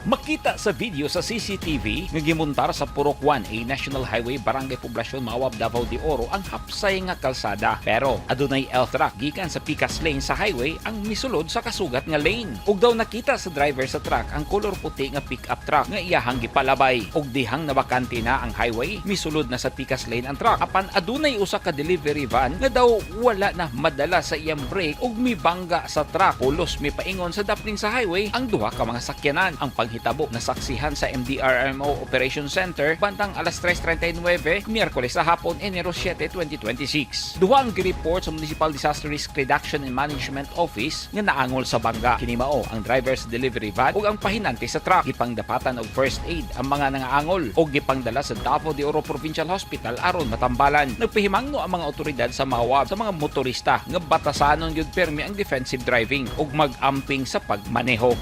Makita sa video sa CCTV nga gimontar sa Purok 1A National Highway, Barangay Poblacion, Mawab, Davao de Oro ang hapsay nga kalsada. Pero adunay elf truck gikan sa pikas lane sa highway ang misulod sa kasugat nga lane. Ug daw nakita sa driver sa truck ang kolor puti nga pick-up truck nga iyahang gipalabay. Ug dihang nabakante na ang highway, misulod na sa pikas lane ang truck. Apan adunay usa ka delivery van nga daw wala na madala sa iyang brake ug mibangga sa truck. Pulos mipaingon sa dapling sa highway ang duha ka mga sakyanan. Ang panghitabo nasaksihan sa MDRRMO Operation Center bandang alas 3:39 Miyerkules sa hapon, Enero 7, 2026. Duha ang gireport sa Municipal Disaster Risk Reduction and Management Office nga naangol sa bangga. Kini mao ang driver sa delivery van ug ang pahinante sa truck. Gipangdapatan og first aid ang mga nangaangol ug gipangdala sa Davao de Oro Provincial Hospital aron matambalan. Nagpahimangno ang mga otoridad sa Mawab sa mga motorista nga batasanon gyud permi ang defensive driving ug mag-amping sa pagmaneho.